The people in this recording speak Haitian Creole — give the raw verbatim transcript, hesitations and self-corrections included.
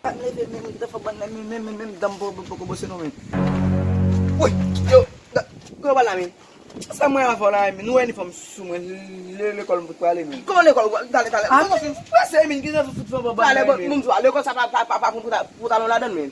M leve men, men, men, men, men, men, dan m poko, poko bwose non, men. Woy, yo, da, kote w pral la, men? Sa mwen avè w la, men, nou wè inifòm sou mwen, le, lekòl m fout prale, men. Kòman lekòl? Talè, talè. Ah, non, prese, men, ki jan fout fè ban ban. Talè, bon, moun di w, lekòl sa pa, pa, pa, pa pou, pou ta, pou talon ladann, men.